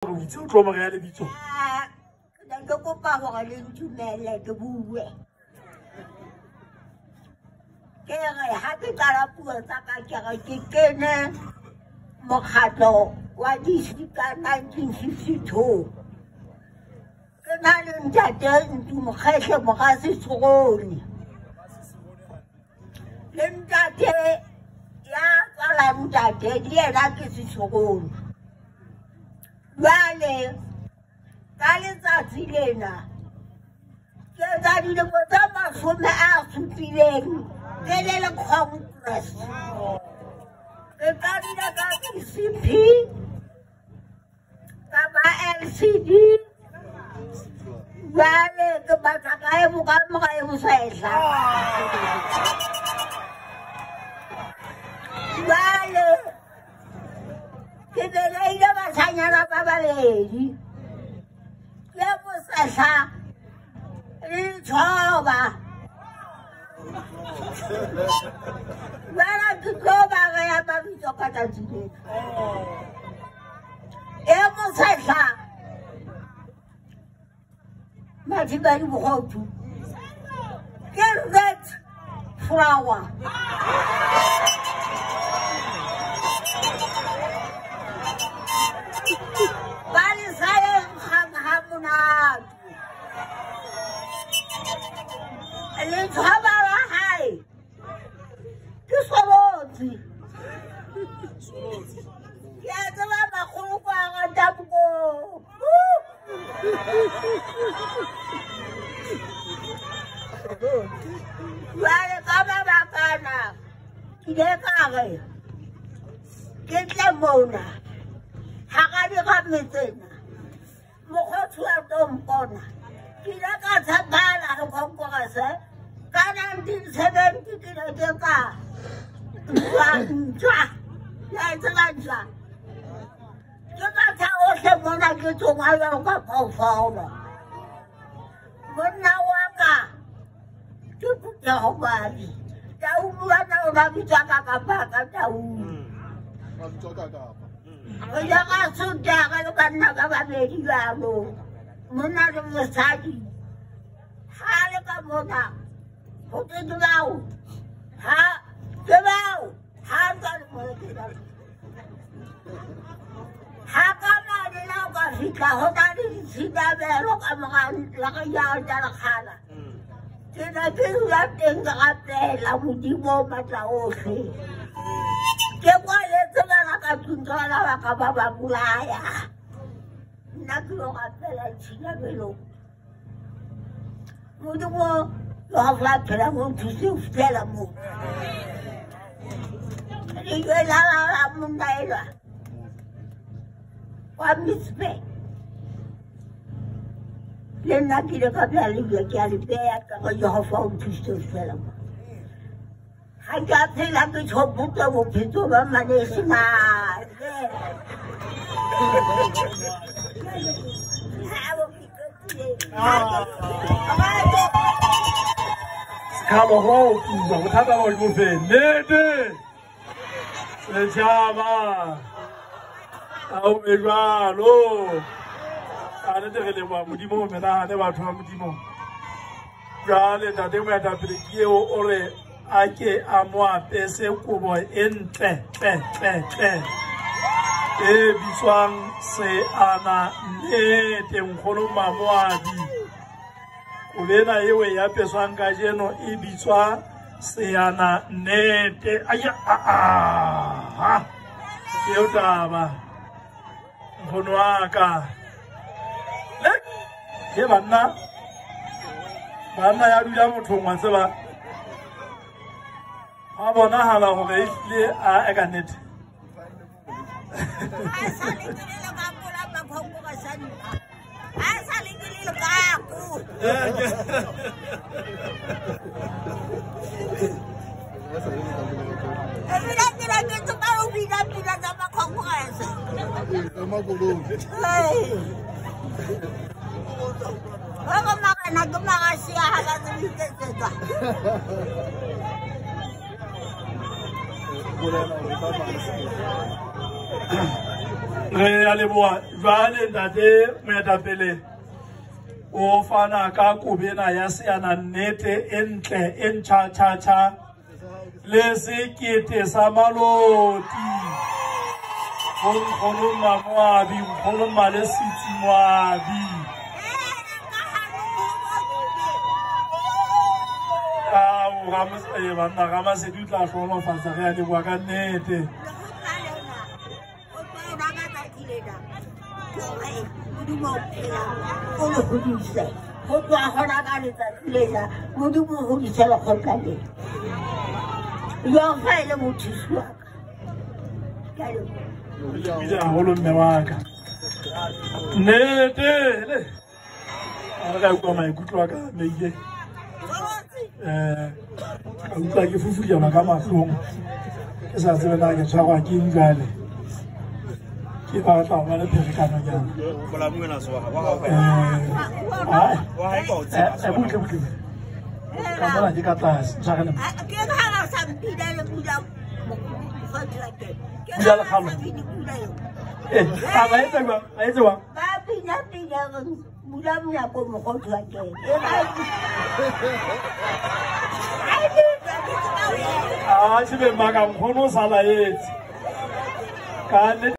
O tlo mo reha lebitso. Ke ne ke kopa hore le ntumelle ke bue. Ke re ha ke qala puo tsa ka ke re ke kene mokgatlo wa DC ka 1952. Ke na le ntate Ntu Mokgehle mora Sesirone. Le ntate ya tswalang ntate le yena ke Sesirone. Jwale ka letsatsi lena ke etsa dilemo tse 70 ke le le Congress. Ke qadile ka BCP, ka ba LCD, jwale ke batla ka e boka mora e bosehla. Jwale ke beleile bashanyana ba babedi, ke bosehla le Lethoba. Jwale ke tlo ba reha mabitso ka tsatsi lena. E mosehla Mathibadi Mokhothu ke red flower. Ba le sa e nkgang ha monate. Lethoba la hae ke Solotsi. Ke a tseba makgoloko a rata mokopu. Jwale ka mabaka ana ke ile ka re ke tle mona hara dikgame tsena Mokgothu a tlo mpona. Ke ile ka tshepala ho Congress ka 1970 ke ne ke ka ntwa. Le a tseba ntwa? Ke matha ohle mona ke tsongwa jwalo ka phoofolo. Monna wa ka ke Phutheho Moabi. Tau bua na o ba bitswa ka kapa ka tau. Re ile ra sotleha re le banna ba babedi jwalo, monna le mosadi. Ha le ka mona ho thwe ke bao, ha ke bao, ha ntsa le mona ke bao. Ha ka mane la o ka fihla ho na le ditshidamelo ka mora la tsa lekgala. Ke ne ke dula teng ke rapela Modimo o matla ohle. Ke kwaletse bana ka tlung ka bana ba ka ba ba bolaya. Nna ke lo rapela ditshidamelo. Modimo Jehova a phela mo nthuse ho fihlela moo. Lejwe la la monna enwa wa Mitspe. Le nna ke ile ka beha lejwe ke a le beha ka re Jehova o nthusitse ho fihlela moo. Ha ke a phela ke tjhopotse bophelo ba manesemane. Sekhalo go a opuwa, bothata ba bo fe. Nnete setjhaba a o be jwalo. A nnete re leboha Modimo ho menahane batho ba Modimo. Jwale ntate moetapele ke eo o re a ke a mo apese kobo e ntle tle tle tle e bitswang seana nnete nkgono Mamoabi. Kobo ena eo e apeswang kajeno e bitswa seana nnete. Aya a a ke eo taba nkgono wa ka. Le ke banna banna ya dula mothong wa tseba ha bonahala hore ehlile a e ka nnete. Ha sa le ke le lekapo la Makhonko Ha sa le ke le lekapo. Ebile ke ne ke tseba ho bina pina tsa Makhonko. Hore marena ke marasia ha ba tsebe ho iketsetsa. Re a leboha. Jwale ntate moetapele o fana ka kobena ya seana nnete e ntle e ntjha-tjha-tjha le sekete sa maloti. Ho nkgono Mangwabi, nkgono Malesitsi Ngwabi. Banna Ramasedi o tla hlohonolofatsa, re a leboha ka nnete. Ho tloha hona ka letsatsi lena, Modimo o hodise lekgotla lena. Jwang fa e le mothusi wa ka. Ke a leboha. Lebile haholo mme wa ka. Nnete le. Ha re ka utlwa maikutlo a ka meile. Ka utlwa ke fufulelwa ka mahlong. Ke sa tsebe na ke tshwarwa ke eng jwale. Ke batla ho ba le pherekanonyana. Butle butle. Ka mona ke ka tlase. Tshwarele. Ke ha ba sa mpina le pula Pula lekgalo. A ba etsa jwang? Ba etsa jwang? Ba pina pina bula monyako mokgotsi wa teng. Ah, tjhe be mmaka nkgono o sa laetse. Ka nnete.